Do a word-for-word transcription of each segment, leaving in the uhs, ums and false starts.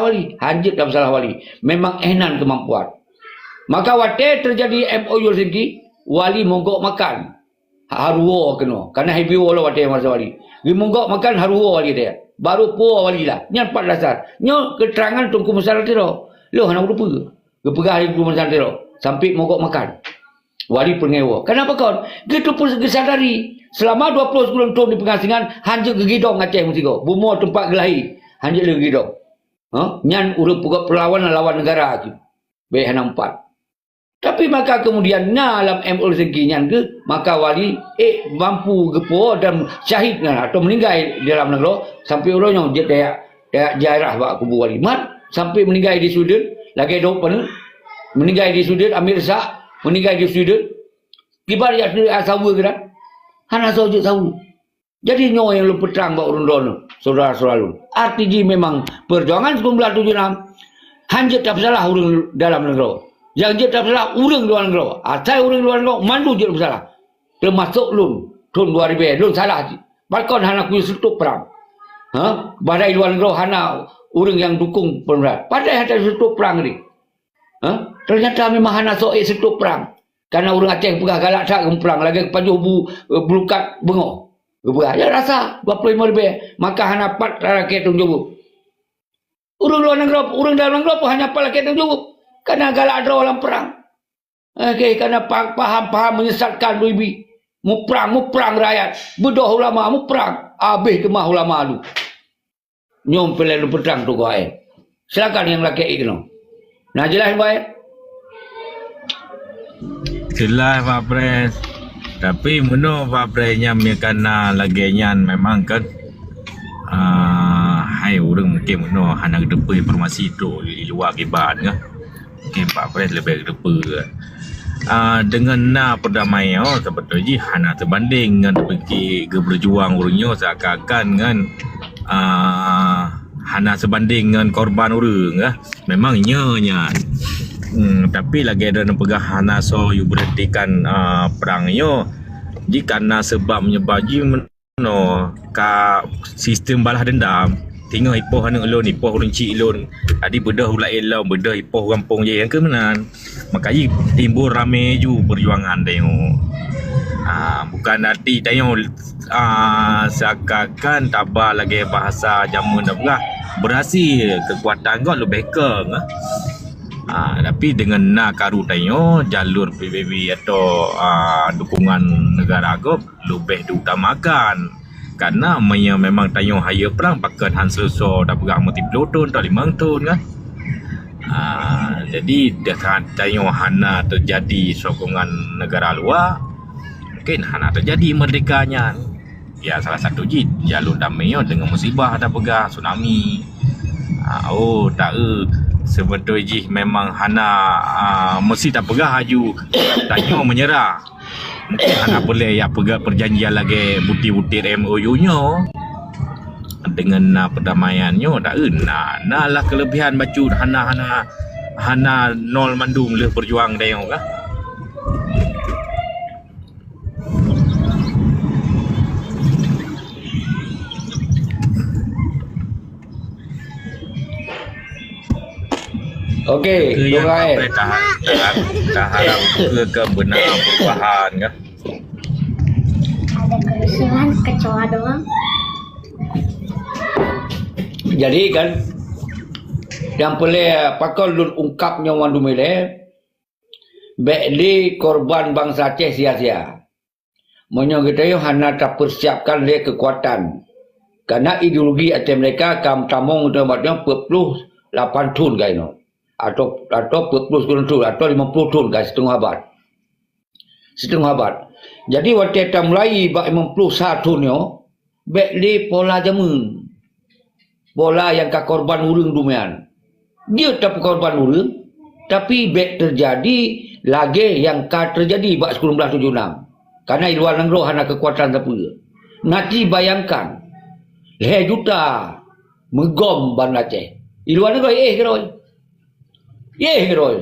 wali, hanjeuet tapeusalah wali. Memang eh nan keumampuan. Maka watée teujadi M O U Helsinki, wali mogok makan. Haruwo keunoe. Karena hibie woe watée masa wali. Geumogok makan haruwo wali teuh. Baru puwoe wali lah. Nyan pat dasar. Nyoe keterangan Teungku Musa Tiro. Lôn hana kuteupeu. Geupeugah lé Teungku Musa Tiro. Sampai mogok makan. Wali peungewoe. Kenapa kon? Geuteupeu geusadari. Selama dua puluh seukeulombong thon di pengasingan, hanjeuet geugidong Aceh meusigoe. Bumoe teumpat geulahé. Hanjeuet lé geugidong. Ha? Nyan ureuëng peugah perlawanan lawan negara tu. Bék hana empat. Tapi maka kemudian na lam M O U Helsinki nyan ke, maka wali, eh, mampu geupuwoe dan syahid nyan atau meninggai di dalam nanggroe, sampai uroe nyoe jeuet tajak, tajak ziarah bak kubu wali. Mat, sampai meninggai di Sweden, lagée dok paneuk, meninggai di Sweden, ambil sak, meninggai di Sweden. Kiban jak Sweden, ah, saweue keunan. Hana soe jeuet saweue. Jadi nyoe nyang lôn peutrang bak ureuëng droeneueh, syedara-syedara lôn. Arti jih memang perjuangan sikureueng blaih tujoh nam hanjeuet tapeusalah ureuëng dalam nanggroe. Nyang jeuet tapeusalah ureuëng luwa nanggroe. Asai ureuëng luwa nanggroe mandum jeuet tapeusalah. Teumasok lôn, thon dua ribée, lôn salah cit. Pakon hana kuseutôt prang? Ha? Padahai luwa nanggroe hana ureuëng nyang dukung peumeurat. Padahai hana seutôt prang tadi. Ha? Ternyata memang hana soe seutôt prang. Karena ureuëng Aceh peugah galak that geuprang lagée pajoh bu, eh, bulukat beungoh. Geupeugah, ya rasa dua puluh lima ribée, maka hana pat lakée tanggung jaweueb. Ureuëng luwa nanggroe, ureuëng dalam nanggroe pun hana pat lakée tanggung jaweueb. Karena galak droe lam prang. Oke, karena pa-, paham-paham menyesatkan ibi. Muprang, muprang rakyat. Beudôh ulama, muprang. Habéh keumah ulama tu. Nyoe peureulée lôn peutrang tugoe. Silakan nyang lakée keunoe. Nah, jeulaih baik? Jeulaih, Pak Pres. Tapi meunoe Pak Pres nyan meukana lagée nyan memang kan, ah, hai ureuëng mungkin meunoe hana geuteupeue informasi tu di luwa kiban kan. Mungkin Pak Pres leubeh geuteupeue. Ah, deungon na peudamai nyoe, seubeutôi jih hana teubandeng ngon peuki geubeujuang ureuëng nyoe seakan-akan ngon, ah, hana seubandeng ngon korban ureuëng, ah. Memang nyoe nyan. Hmm, tapi lagée droeneueh peugah hana soe yue beurhentikan, ah, prang nyoe, jih kana seubab meunyeubab jih meunoe ka sistem balah dendam. Singoh ipoh aneuk lôn, ipoh ureuëng chik lôn. Jadi beudôh ureuëng laén lom, beudôh ipoh gampông jih nyang keu meunan. Maka jih timbul ramé ju peujuangan tanyoe. Ha, bukan arti tanyoe, ah, seakan-akan taba lagée bahasa jameun na peugah, berhasil, keukuatan gob leubeh keu, ah. Ah, tapi deungon na karu tanyoe, jalur P B B atau, ah, dukungan negara gob, leubeh diutamakan. Karena meunyoe memang tanyoe hayeue prang, pakon han seuleusoe tapeugah meusiploh thon atau limong thon kan. Ah, jadi deungon tanyoe hana teujadi sokongan negara luwa, mungkin hana teujadi merdeka nyan. Ya, salah satu jih jalur damé nyoe deungon musibah tapeugah tsunami. Ah, oh, taeu, seubeutôi jih memang hana, ah, meusi tapeugah aju tanyoe meunyeurah. Mungkin hana peureulée jak peugah peujanjian lagée buti-buti M O U nyoe. Deungon na peudamaian nyoe, taeu na, na lah keuleubehan bacut hana, hana, hana nol mandum lheueh peujuang tanyoe kah? Oke, keu nyang doa, eh. Taharap, taharap, taharap keu, keu beuna perubahan, kan? Ada kerusuhan, kecoa doang. Jadi, kan, nyang peureulée pakon lôn ungkap nyoe mandum ilée, bék lé korban bansa Aceh sia-sia. Meunyoe geutanyoe hana tapeusiapkan lé keukuatan, karena ideologi Aceh Merdeka ka tamong teuma nyoe peuet ploh lapan thon ka inoe, atau, atau peuet ploh sikureueng thon, atau limong ploh thon ka siteungoh abad. Siteungoh abad. Jadi, watée tamulai bak limong ploh sa thon nyoe, bék lé pola jameun. Pola nyang ka korban ureuëng dumyan. Jeuet tapeukorban ureuëng, tapi bék teujadi lagée nyang ka teujadi bak sikureueng blaih tujoh nam. Karena i luwa nanggroe hana keukuatan sapeue. Nati bayangkan, lhée juta meugom Banda Aceh. I luwa nanggroe éh keudroe. Yeh keudroe.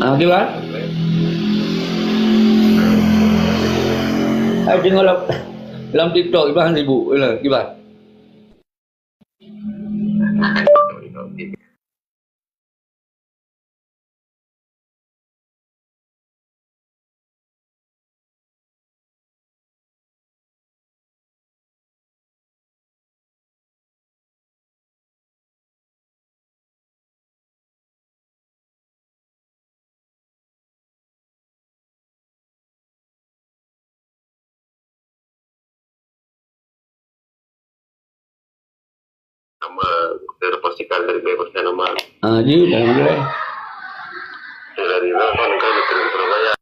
Ah, kiban? Hai, tengok lam, lam TikTok, kiban sibuk, kiban? Nama, kita pastikan dari bebasnya nama. Ah, ji, alhamdulillah. Dari Rahman kan dari Surabaya.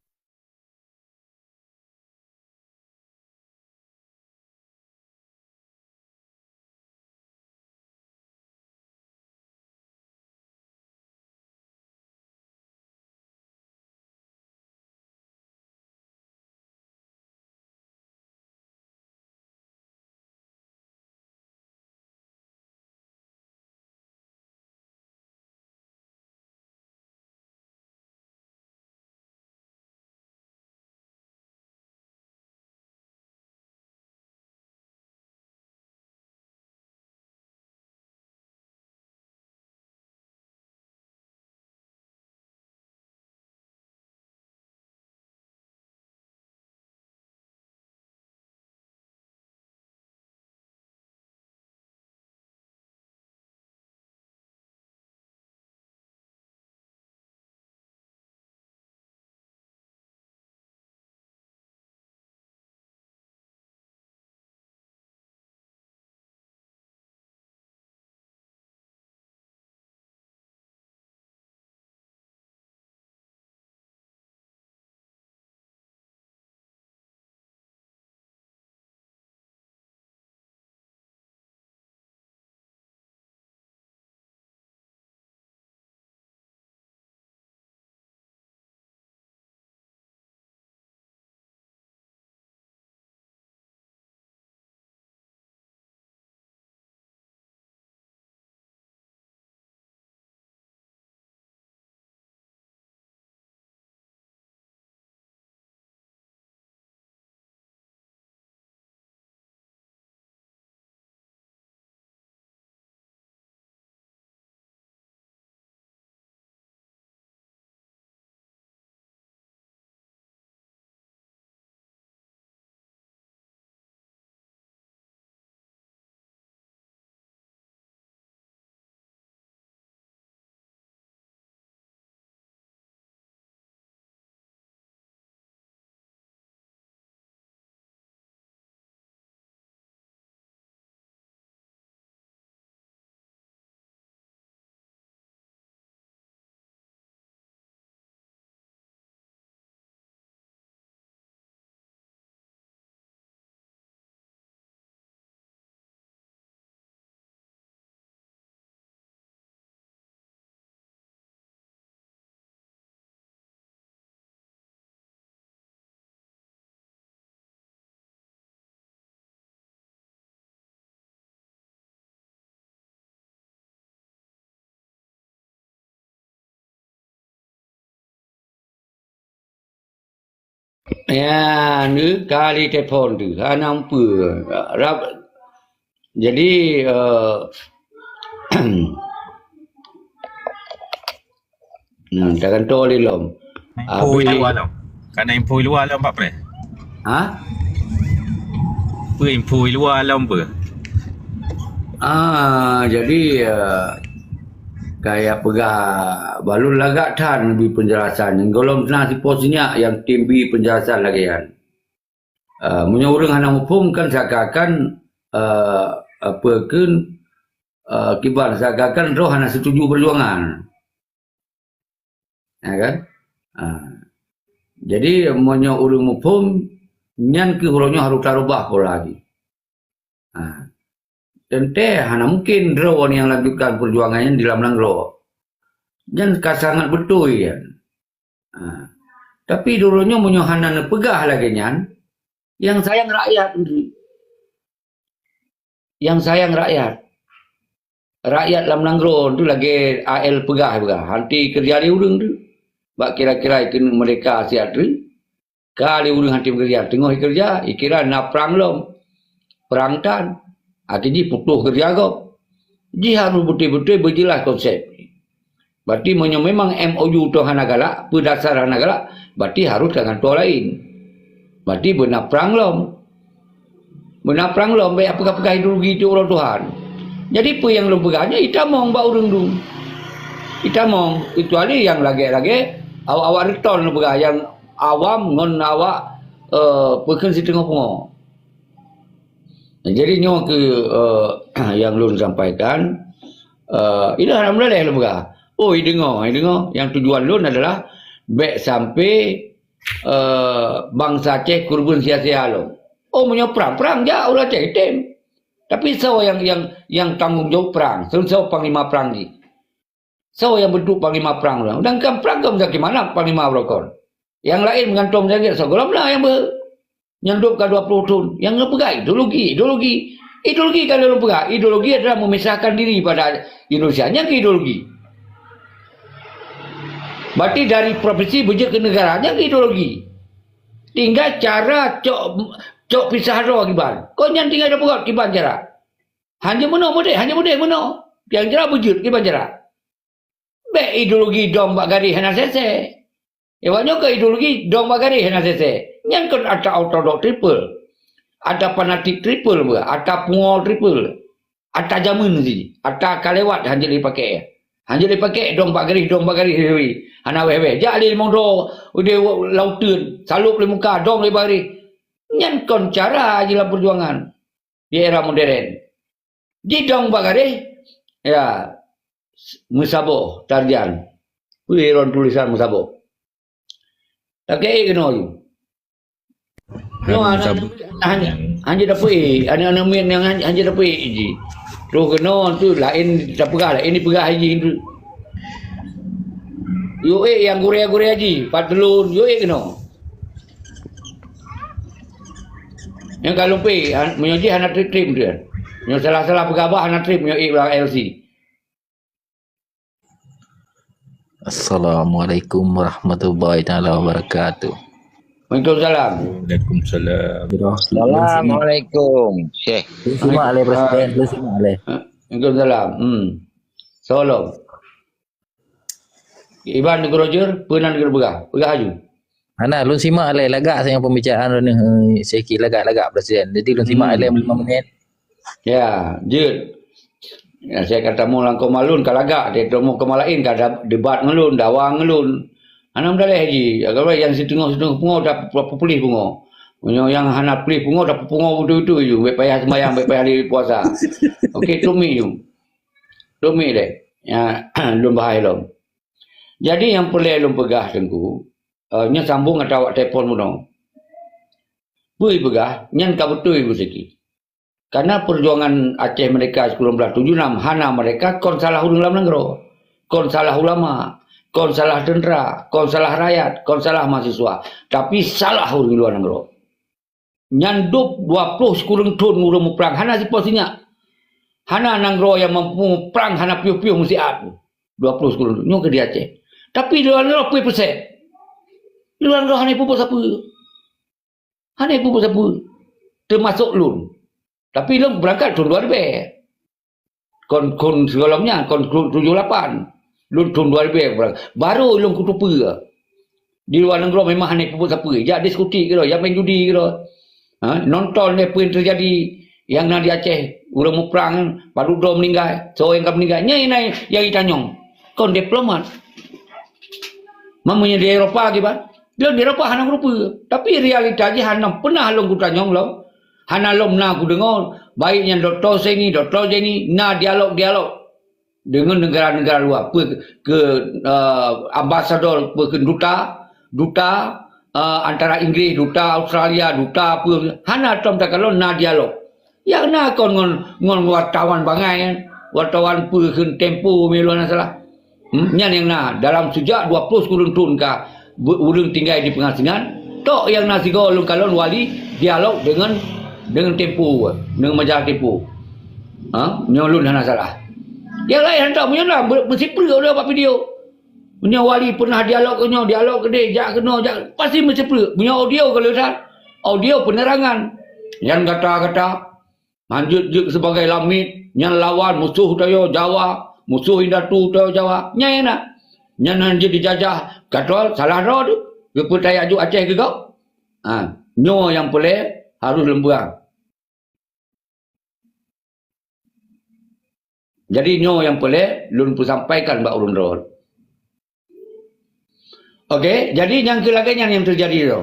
Ya, ni kali telepon tu. Hana umpeu. Rab-, jadi, eh, nah, taganto lé lom. Info di luwa lom. Kana info di luwa lom, Pak Pres. Ha? Peue info di luwa lom peue? Ah, jadi, eh, kaya peugah, balum lagak that neubi penjelasan. Gohlom na sipo sinyak nyang tem bi penjelasan lagèe nyan. Eh, meunyoe ureueng hana muphom kan seakan-akan, eh, apa kheun, eh, kiban seakan-akan droe hana setuju peujuangan. Ya kan? Ha. Jadi, meunyoe ureueng muphom, nyan keuh uroe nyoe harôh tarubah pola jih. Ha. Teuntèe hana mungken droe nyang lanjutkan peujuangan nyan di lam nanggroe. Nyan ka sangat beutôi nyan. Ha. Tapi di uroe nyoe meunyoe hana neupeugah lagèe nyan, nyang sayang rakyat, Indri. Nyang sayang rakyat. Rakyat lam nanggroe tu lagèe A L peugah, peugah, "Hanti keureuja lé ureueng tu." Kira-kira keuneuk meurdeka siat treuk. Ka lé ureuëng hantom keureuja, teungoh keureuja, ikira na prang lom. Prang tan. Akhé jih putôh keureuja gob. Jih harôh beutôi-beutôi beujeulaih konsep. Berarti meunyoe memang M O U tu hana galak, peudasar hana galak, berarti harôh ka ngon toh laén. Berarti beuna prang lom. Beuna prang lom, bék peugah-peugah ideologi tu uroe Tuhan. Jadi, peue nyang lôn peugah nyoe itamong bak ureuëng dum. Itamong, kecuali nyang lagée-lagée awak-awak Reutol lôn peugah, nyang awam ngon awak, eh, peue kheun siteungoh pungo. Jadi, nyoe keuh, eh, nyang lôn sampaikan. Eh, inan hana meuleleh lôn peugah. Oh, ideungoe, ideungoe. Nyang tujuan lôn adalah bék sampai, eh, bansa Aceh keureubeuen sia-sia lom. Oh, meunyoe prang, prang jak ureuëng Aceh tem. Tapi soe nyang, nyang, nyang tanggong jaweueb prang? Soe, soe panglima prang jih? Soe nyang beuduek panglima prang ureuëng? Dan kan prang gob meunan panglima beurokon. Nyang laén meugantung sagai, sigohlom na nyang beu-, nyang dub ka dua puluh thon. Nyang geupeugah ideologi, ideologi. Ideologi ka lôn peugah, ideologi adalah memisahkan diri pada Indonesia. Nyang keuh ideologi. Berarti dari provinsi beujeuet keu negara, nyang keuh ideologi. Tinggai cara cok, cok pisah droe kiban. Kon nyan tinggai tapeugah kiban cara. Hana meunoe mudeh, hana mudeh meunoe. Nyang cara beujeuet kiban cara. Bék ideologi dong bak garéh hana sese. Awak nyoe keu ideologi dong bak garéh hana sese. Nyan kon ata ortodok triple. Ata fanatik triple beuh, ata pungo triple. Ata jameun si, ata ka lewat hanjeuet lé pakék. Hanjeuet lé pakék dong bak garéh, dong bak garéh, hana wéh-wéh. Jak lé limong droe, udeh lauteuen, salôb lé muka, dong lé bak garéh. Nyan kon cara jilam peujuangan di era modern. Jidong bak garéh, ya, meusaboh, tarjan. Peue lôn tulisan meusaboh. Takeu ék keunoe ju. Nyoe aneuk, meusaboh. Hana, hana dapeuék, aneuk-aneuk miet nyang han-, hana dapeuék ji. Troh keunoe tu laén tapeugah, laén dipeugah ji tu. Yue ék nyang gurée-gurée ji, pat teulon, yue ék keunoe. Nyang ka lumpé, han-, meunyoe jih hana trép-trép dia. Meunyoe salah-salah peugabah hana trép meunyoe ék bak L C. Assalamualaikum warahmatullahi taala wabarakatuh. Waalaikumsalam. Waalaikumsalam. Assalamualaikum, Syekh. Lôn simak lé Presiden, lôn simak lé. Waalaikumsalam. Hmm. Salam. Iban Teungku Roger, peue nan keuneuk peugah? Peugah aju. Hana, lôn simak lé lagak saja pembicaraan droeneuh, eh, sikit lagak-lagak Presiden. Jadi lôn simak lé lima menit. Ya, jeuet. Ya, saya kata mau langkau malun ka lagak, dia temu ke lain ka ada debat ngelun, dawa ngelun. Hana meudaléh ji, agama yang siteungoh-siteungoh pungo dah pu-, pu-, pulih pungo. Meunyoe yang hana pulih pungo dah pungo beutôi-beutôi ju, bék payah sembahyang, bék payah di puasa. Okey, tumi ju. Tumi deh. Ya, lôn bahai lom. Jadi nyang peureulée lôn peugah Teungku, eh, nyoe sambung atawa telepon bunoe. Peue peugah, nyan ka beutôi beusiki. Karena perjuangan Aceh Merdeka sikureueng blaih tujoh enam hana merdeka kon salah ureuëng lam nanggroe, kon salah ulama, kon salah tentera, kon salah rakyat, kon salah mahasiswa, tapi salah ureuëng luwa nanggroe. Nyan dub dua ploh sikureueng thon ureuëng muprang hana sipo sinyak. Hana nanggroe nyang mampu muprang hana piôh-piôh meusiat. Dua ploh sikureueng thon nyoe keu di Aceh. Tapi di luwa nanggroe peuet persen. Di luwa nanggroe hana ipubuet sapeue. Hana ipubuet sapeue. Teumasok lôn. Tapi lôn beurangkat thon dua ribèe. Kon, kon sigohlom nyan, kon, kon tujoh lapan. Lôn thon dua ribèe beurangkat. Baru lôn kuteupeu. Di luwa nanggroe memang hana ipubuet sapeue. Jak diskusi keudroe, jak main judi keudroe. Ha, nonton lé peue nyang teujadi nyang na di Aceh. Ureuëng muprang, padub droe meuninggai. Soe nyang ka meuninggai. Nyan nyang na nyang itanyong. Kon diplomat. Meunyoe di Eropa kiban, lôn di Eropa hana meurupa. Tapi realita jih hana peunah lôn kutanyong lom. Hana lom na kudeungoe, baik nyan Doktor Zaini, Doktor Zaini, na dialog-dialog deungon negara-negara luwa. Peue keu, eh, ambasador, peue keu duta, duta, eh, antara Inggris, duta Australia, duta peue, hana tom takalon na dialog. Nyang na kon ngon, ngon wartawan bangai, wartawan peue kheun Tempo, meunyoe lôn hana salah. Hmm, nyan nyang na, dalam seujak dua ploh sikureueng thon ka be-, ureuëng tinggai di pengasingan, tok nyang na sigoe lôn kalon wali dialog deungon, deungon Tempo, deungon majalah Tempo. Ha, nyoe lôn hana salah. Nyang laén hantom, meunyoe na, be-, meusipreuk ulôn bak video. Meunyoe wali peunah dialog keu nyoe, dialog keudeh, jak keunoe, jak, pasti meuseupleuek. Meunyoe audio ka le that, audio penerangan. Nyan gata-gata hanjeuet jeuet sebagai lamiet, nyan lawan musoh teuh Jawa, musoh indatu teuh Jawa. Nyan na. Nyan hanjeuet dijajah, gatal salah droe tu. Geupeu tajak juk Aceh keu gob. Ha, nyoe nyang peureulée harôh lôn peugah. Jadi nyoe nyang peureulée lôn peusampaikan bak ureuëng droe. Oke, jadi nyang keu lagée nyan nyang teujadi tu.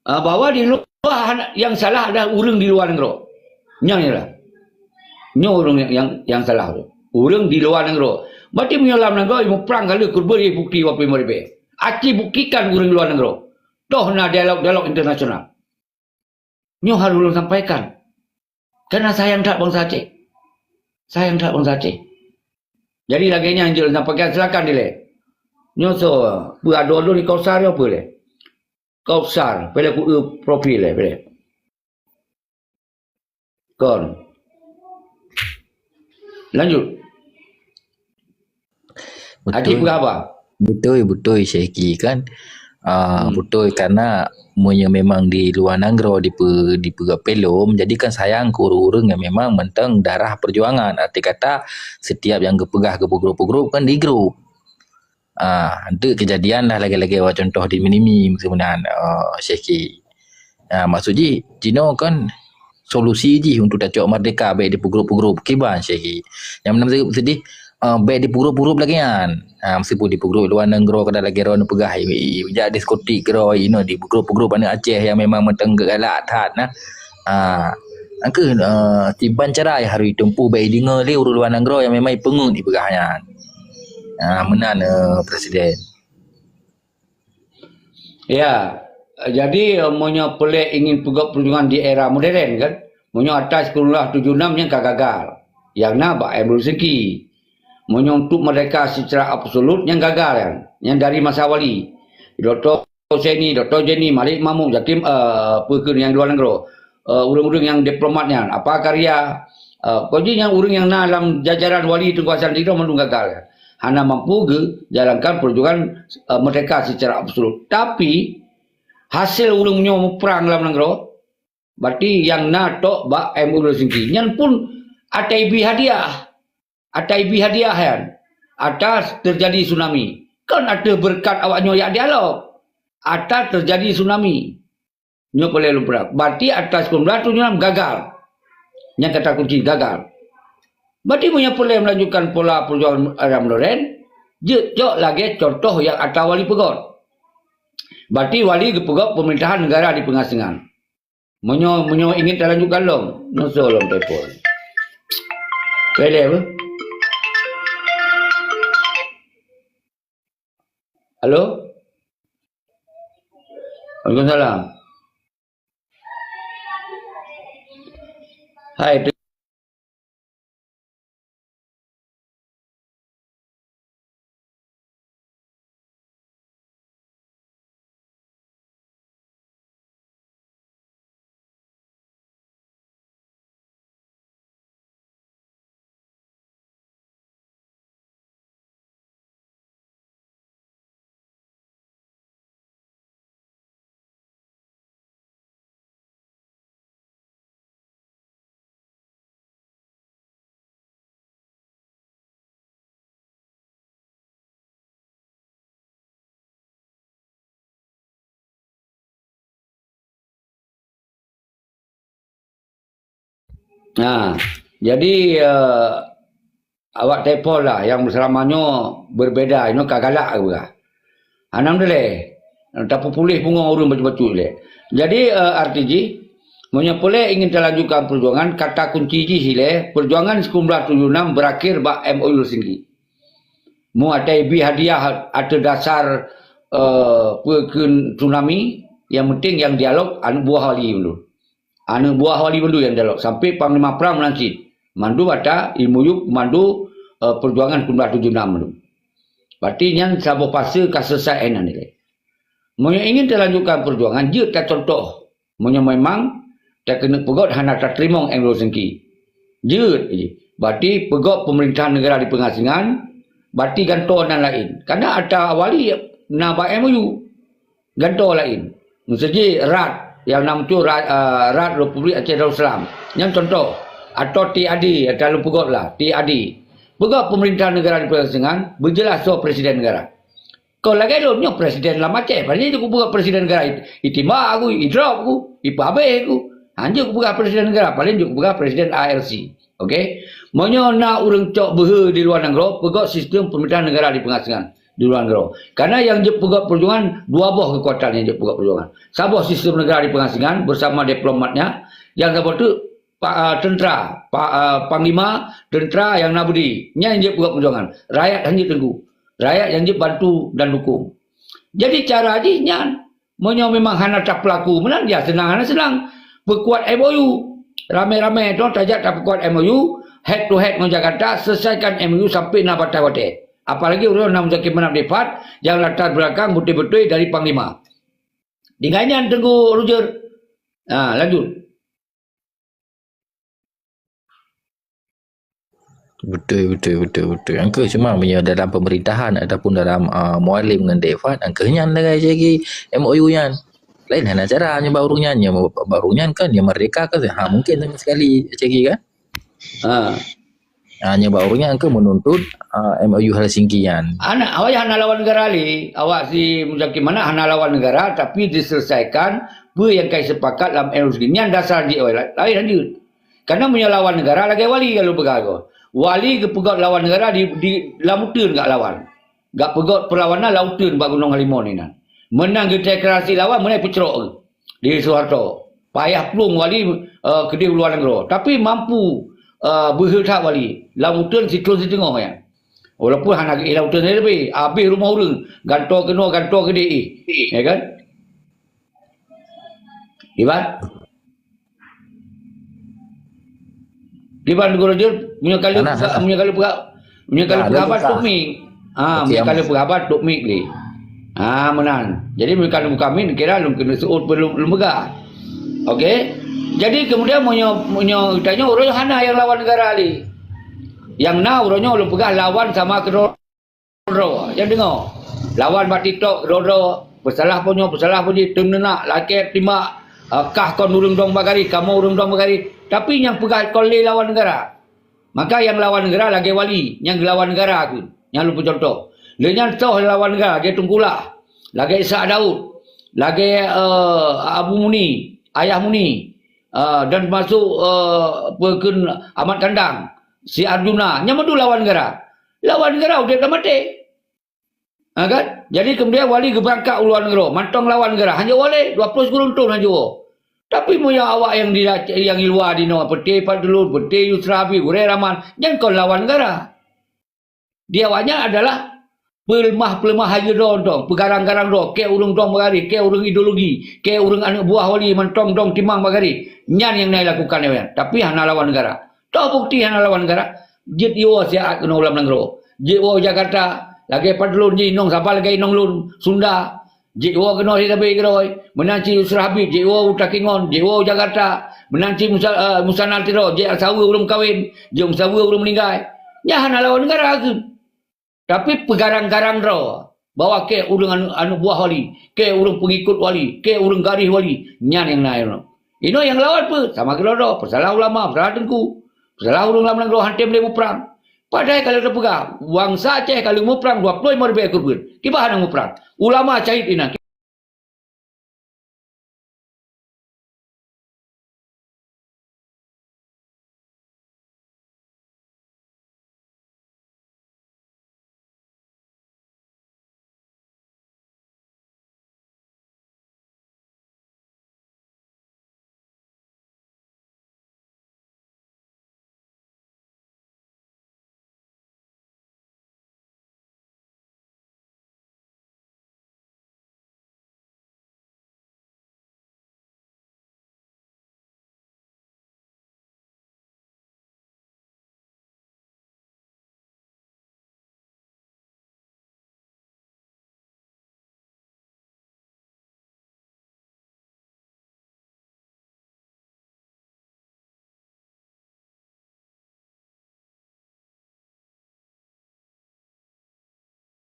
Ah, bahwa di luwa hana, nyang salah adalah ureuëng di luwa nanggroe. Nyan ialah. Nyoe ureuëng nyang, nyang, nyang salah tu. Ureuëng di luwa nanggroe. Berarti meunyoe lam nanggroe, muprang ka lheueh keureubeuen bukti wapée meuribée. Aci buktikan ureuëng luwa nanggroe. Toh na dialog-dialog internasional. Nyoe harôh lôn sampaikan. Karena sayang that bansa Aceh. Sayang that bansa Aceh. Jadi lagée nyan jeuet lôn sampaikan, silakan dilée. Nyoe soe, peue adoe lôn di Kausar nyoe peue lé? Kausar, peue lé ku eu profil lé, peue lé. Kon. Lanjut. Aji Beutôi. Peugah haba. Beutôi, beutôi, Syekh Ki, kan. Ah, Hmm. Beutôi, karena meunyoe memang di luwa nanggroe dipeu-, dipeugah pelom, jadi kan sayang keu ureuëng-ureuëng nyang memang mantong darah perjuangan. Arti kata, setiap nyang geupeugah geupeugrôp-peugrôp kan di grup. Ah, eunteuk keujadian lah lagée-lagée awak contoh di Minimi meunan, ah, Syekh Ki. Ah, maksud jih, jinoe kan solusi jih untuk tacok merdeka, bék dipeugrôp-peugrôp kiban Syekh Ki. Nyang meunan sedih, ah, bék dipeugrôp-peugrôp lagée nyan. Ah, meskipun dipeugrôp luwa nanggroe kadang lagée droe neupeugah, i, i, jak diskotik keudroe, inoe dipeugrôp-peugrôp aneuk Aceh nyang memang mantong galak that nah. Ah, angkeuh, ah, kiban cara nyang harôh itempuh bék ideungoe lé ureuëng luwa nanggroe nyang memang ipeungeut ipeugah nyan. Ah, meunan, eh, Presiden. Ya, jadi, eh, meunyoe peureulée ingin peugét perjuangan di era modern kan, meunyoe ata sikureueng tujoh nam nyan ka gagal. Nyang na bak M Rusiki. Meunyoe untuk merdeka secara absolut nyan gagal kan, nyan dari masa wali. Doktor Husaini, Doktor Jenny, Malik Mahmud, Jakim, eh, peue keuh nyang luwa nanggroe. Eh, ureuëng-ureuëng nyang diplomat nyan, apa karya, eh, pokok jih nyang ureuëng nyang na lam jajaran wali Teungku Hasan Ridho mandum gagal. Hana mampu geujalankan perjuangan, eh, merdeka secara absolut. Tapi, hasil ureuëng nyoe muprang lam nanggroe, berarti nyang na tok bak M U Helsinki. Nyan pun ata ibi hadiah. Ata ibi hadiah nyan. Ata terjadi tsunami. Kon ateueh beureukat awak nyoe jak dialog. Ata terjadi tsunami. Nyoe peureulée lôn peugah. Berarti ata sikureueng tujoh nam gagal. Nyang kata kunci gagal. Berarti meunyoe peureulée melanjutkan pola perjuangan Adam Loren, jeuet cok lagée contoh nyang ata wali peugét. Berarti wali geupeugét pemerintahan negara di pengasingan. Meunyoe, meunyoe ingin talanjutkan lom, neusoe lom telepon. Pede apa? Halo? Waalaikumsalam. Hai, tu. Nah, jadi, eh, awak telepon lah yang selama nyoe berbeda, nyoe ka galak ke peugah. Alhamdulillah, tapupuléh pungo ureuëng bacut-bacut lé. Jadi, eh, arti jih, meunyoe peureulée ingin talanjutkan perjuangan, kata kunci jih ilée, perjuangan sikureueng tujoh nam berakhir bak M O U Helsinki. Mu atai bi hadiah ateueh dasar, eh, peue kheun tsunami, yang penting yang dialog aneuk buah wali mandum. Aneuk buah wali mandum yang dialog, sampai panglima prang meunan cit. Mandum ata imuyup mandu, eh, perjuangan sikureueng tujoh nam mandum. Berarti nyan saboh fase ka selesai inan ilée. Meunyoe ingin talanjutkan perjuangan, jeuet tacontoh. Meunyoe memang takeuneuk peugét hana tateurimong M O U Helsinki. Jeuet jih. Berarti peugét pemerintahan negara di pengasingan, Berarti gantoe nan laén. Karena ata wali na bak M O U. Gantoe laén. Miseujih rat nyang na muncul rat, eh, rat Republik Aceh Darussalam. Nyan contoh. Atau T A D, ata lôn peugöt lah, T A D. Peugöt pemerintah negara di Peungasingan, beujeulaih soe presiden negara. Kon lagèe lôn nyoe presiden lam Aceh, paléng jeuet kupeugah presiden negara it-, itimbak ku, idrop ku, ipeuhabéh ku. Hanjeuet kupeugah presiden negara, paléng jeuet kupeugah presiden A R C. Oke? Meunyoe na ureueng cok beuhe di luwa nanggroe, peugöt sistem pemerintahan negara di Peungasingan di luwa nanggroe. Karena nyang jeuet peugöt peujuangan, dua boh kekuatan nyang jeuet peugöt peujuangan. Saboh sistem negara di Peungasingan bersama diplomatnya, nyang saboh teuk pa-, ah, tentera, pa-, ah, panglima tentera nyang na beudé. Nyan nyang jeuet peugöt peujuangan. Rakyat hanjeuet teungku. Rakyat nyang jeuet bantu dan dukung. Jadi cara jih nyan, meunyoe memang hana tapeulaku meunan, ya seunang hana seunang. Peukuat M O U. Ramé-ramé tu tajak tapeukuat M O U, head to head ngon Jakarta, selesaikan M O U sampai na batas watèe. Apalagi ureueng nam Zaki Manaf Dephat yang latar belakang beutôi-beutôi dari panglima. Dengan nyan Teungku Roger. Ha, lanjut. Beutôi, beutôi, beutôi, beutôi. Angkeuh cuma meunyoe dalam pemerintahan ataupun dalam, ah, Mualem ngon Dephat, angkeuh nyan lagèe segi M O U nyan. Laén hana cara nyoe bak ureueng nyan, nyoe bak ureueng nyan kan, nyoe merdeka kan, ha, mungkin sama sekali segi kan. Ha. Ha, nyoe bak ureueng nyan angkeuh menuntut, ah, M O U Helsinki nyan. Hana, awak hana lawan negara lé. Awak si Muzakir Manaf hana lawan negara, tapi diselesaikan peue nyang ka sepakat lam M O U Helsinki. Nyan dasar jih awai la-, laén lanjut. Karena meunyoe lawan negara lagèe Wali ka lôn peugah goe. Wali geupeugöt lawan negara di, di lam uteuen gak lawan. Gak peugöt perlawanan lam uteuen bak Gunong Halimon inan. Meunan geudeklarasi lawan, meunan peucrok geuh di Soeharto. Payah plueng Wali, eh, keudeh u luwa nanggroe. Tapi mampu, eh, beuhe that Wali. Lam uteuen siklon siteungoh nyan. Walaupun hana geuéh lam uteuen leubeh, abéh rumoh ureueng, gantoe keunoe, gantoe keudeh éh. Ya kan? Iban? Iban guru jeuet, meunyoe ka lheueh Hana, peugah, hana. meunyoe ka lheueh peugah, meunyoe ka lheueh Hana, peugah haba hana. Tok mik. Ha, Okey, meunyoe ka aman. lheueh peugah haba tok mik lé. Ha, meunan. Jadi meunyoe ka lheueh buka mik, kira lôn keuneuk seuôt peue lôn, lôn peugah. Okey. Jadi kemudian meunyoe, meunyoe tanyoe uroe nyoe hana nyang lawan negara lé. Nyang na uroe nyoe lôn peugah lawan sama keudroe. Droe, nyang deungoe. Lawan bak TikTok, droe-droe, peusalah punyoe, peusalah punyoe, teuneunak, lakèe timbak, eh, kah kon ureueng dong bak garéh, kamoe ureueng dong bak garéh. Tapi nyang peugah kon lé lawan negara. Maka nyang lawan negara lagèe Wali, nyang geulawan negara keuh. Nyang lôn peucuntoh. Lé nyan soh lawan negara, lagèe Teungku Lah, lagèe Ishak Daud, lagèe, eh, Abu Muni, Ayah Muni, eh, dan termasuk, eh, peue kheun Ahmad Kandang, si Arjuna, nyan mandum lawan negara. Lawan negara udép dan maté. Ha, kan? Jadi kemudian Wali geubeurangkat u luwa nanggroe, mantong lawan negara. Hanjeuet woe lé, dua ploh sikureueng thon hanjeuet woe. Tapi meunyoe awak nyang di, nyang di luwa dinoe, peuté Fadlun, peuté Yusra Habib, gurèe Rahman, nyan kon lawan negara. Di awak nyan adalah peuleumah-peuleumah hayeue droe, peugarang-garang droe, kèe ureueng dong bak garéh, kèe ureueng ideologi, kèe ureueng aneuk buah Wali mantong dong timang bak garéh. Nyan nyang na ilakukan awak nyan. Tapi hana lawan negara. Toh bukeuti hana lawan negara? Jeuet jiwoe siat keunoe u lam nanggroe. Jeuet woe u Jakarta, lagèe Fadlun jih inong saban lagèe inong lôn, Sunda. Jeuet woe keunoe sitabé keudroe. Meunan cit Yusra Habib, jeuet woe u Takengon, jeuet woe u Jakarta. Meunan cit Musa, eh, Musanna Tiro, jeuet saweue ureueng kawen, jeuet saweue ureueng meuninggai. Nyan hana lawan negara keuh. Tapi peugarang-garang droe bahwa kèe ureueng aneuk, aneuk buah Wali, kèe ureueng peungikot Wali, kèe ureueng garéh Wali, nyan nyang na inoe. Inoe nyang lawan peue? Sama keudroe-droe, peusalah ulama, peusalah teungku, peusalah ureueng lam nanggroe han tem lé muprang. Padahai ka lheueh teupeugah, bansa Aceh ka lheueh muprang dua ploh limong ribèe keureubeuen. Kiban hana muprang? Ulama syahid inan.